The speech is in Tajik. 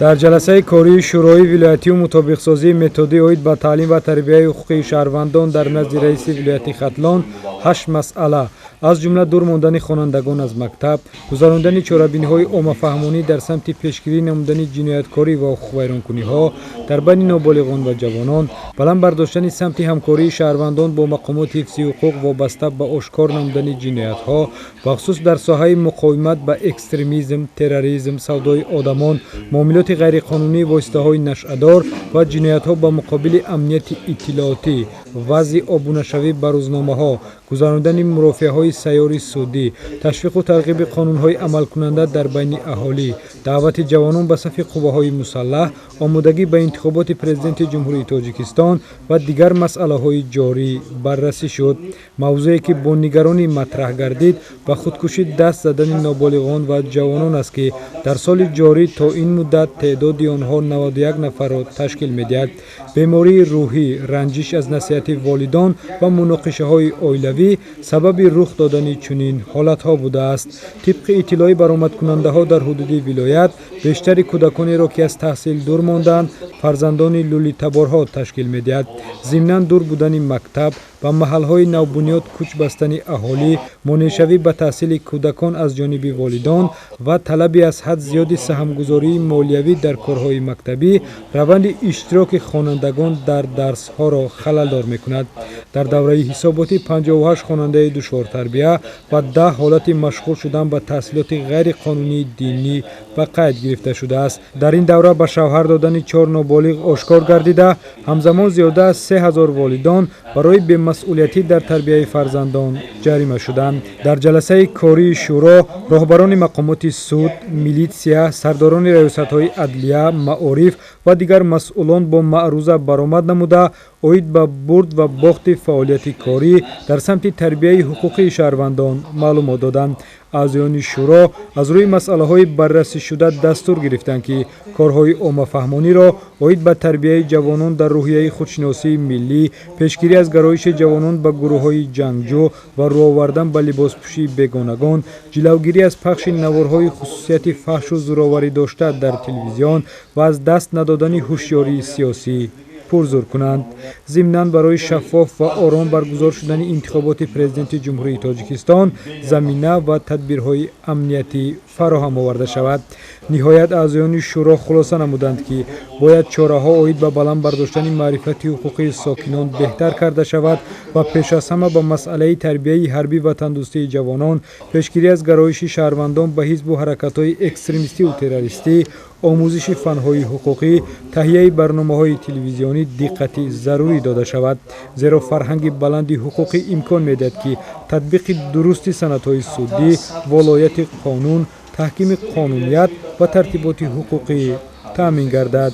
Дар ҷаласаи кории Шӯрои вилоятию мутобиқсозии методӣ оид ба таълим ва тарбияи ҳуқуқии шаҳрвандон дар назди раиси вилояти Хатлон ҳашт масъала, аз ҷумла дур мондани хонандагон аз мактаб, гузарондани чорабиниҳои оммафаҳмонӣ дар самти пешгирӣ намудани ҷинояткорӣ ва ҳуқуқвайронкуниҳо дар байни ноболиғон ва ҷавонон, баланд бардоштани самти ҳамкории шаҳрвандон бо мақомоти ҳифзи ҳуқуқ вобаста ба ошкор намудани ҷиноятҳо, бахусус дар соҳаи муқовимат ба экстремизм, терроризм, савдои одамон, муомилоти ғайриқонунии воситаҳои нашъадор ва ҷиноятҳо ба муқобили амнияти иттилоотӣ, вазъи обунашавӣ ба рӯзномаҳо, гузарондани мурофиаҳои сайёри судӣ, ташвиқу тарғиби қонунҳои амалкунанда дар байни аҳолӣ, даъвати ҷавонон ба сафи қувваҳои мусаллаҳ, омодагӣ ба интихоботи Президенти Ҷумҳурии Тоҷикистон ва дигар масъалаҳои ҷорӣ баррасӣ шуд. Мавзӯе, ки бо нигаронӣ матраҳ гардид, ба худкушӣ даст задани ноболиғон ва ҷавонон аст, ки дар соли ҷорӣ то ин муддат теъдоди онҳо 91 нафарро ташкил медиҳад. Бемории рӯҳӣ, ранҷиш аз насиҳати волидон ва муноқишаҳои оилавӣ сабаби рух додани чунин ҳолатҳо будааст. Тибқи иттилои баромадкунандаҳо, дар ҳудуди вилоят бештари кӯдаконеро, ки аз таҳсил дур мондаанд, фарзандони лӯлитаборҳо ташкил медиҳад. Зимнан, дур будани мактаб, ба маҳалҳои навбунёд кӯч бастани аҳолӣ, монеъшавӣ ба таҳсили кӯдакон аз ҷониби волидон ва талаби аз ҳад зиёди саҳмгузории молиявӣ дар корҳои мактабӣ раванди иштироки хонандагон дар дарсҳоро халалдор мекунад. Дар давраи ҳисоботӣ 58 хонандаи душвортарбия ва 10 ҳолати машғул шудан ба таҳсилоти ғайриқонунии динӣ ба қайд гирифта шудааст. Дар ин давра ба шавҳар додани чор ноболиғ ошкор гардида, ҳамзамон зиёда аз 3000 волидон барои бемасъулиятӣ дар тарбияи фарзандон ҷарима шуданд. Дар ҷаласаи кории шӯро роҳбарони мақомоти суд, милитсия, сардорони раёсатҳои адлия, маориф ва дигар масъулон бо маъруза баромад намуда, оид ба бурд ва бохти фаъолияти корӣ дар самти тарбияи ҳуқуқии шаҳрвандон маълумот доданд. Аъзоёни шӯро аз рӯи масъалаҳои баррасишуда дастур гирифтанд, ки корҳои оммафаҳмониро оид ба тарбияи ҷавонон дар рӯҳияи худшиносии миллӣ, пешгирӣ аз гароиши ҷавонон ба гурӯҳҳои ҷангҷӯ ва рӯ овардан ба либоспӯшии бегонагон, ҷилавгирӣ аз пахши наворҳои хусусияти фаҳшу зӯроварӣ дошта дар телевизион ва аз даст надодани ҳушёрии сиёсӣ пурзур кунанд. Зимнан, барои шаффоф ва ором баргузор шудани интихоботи Президенти Ҷумҳурии Тоҷикистон замина ва тадбирҳои амниятӣ фароҳам оварда шавад. Ниҳоят, аъзоёни шӯро хулоса намуданд, ки бояд чораҳо оид ба баланд бардоштани маърифати ҳуқуқии сокинон беҳтар карда шавад ва пеш аз ҳама ба масъалаи тарбияи ҳарбӣ ватандӯстии ҷавонон, пешгирӣ аз гароиши шаҳрвандон ба ҳизбу ҳаракатҳои экстремистиву террористӣ, омӯзиши фанҳои ҳуқуқӣ, таҳияи барномаҳои телевизионӣ диққати зарурӣ дода шавад, зеро фарҳанги баланди ҳуқуқӣ имкон медиҳад, ки татбиқи дурусти санадҳои судӣ, волояти қонун, таҳкими қонуният ва тартиботи ҳуқуқӣ таъмин гардад.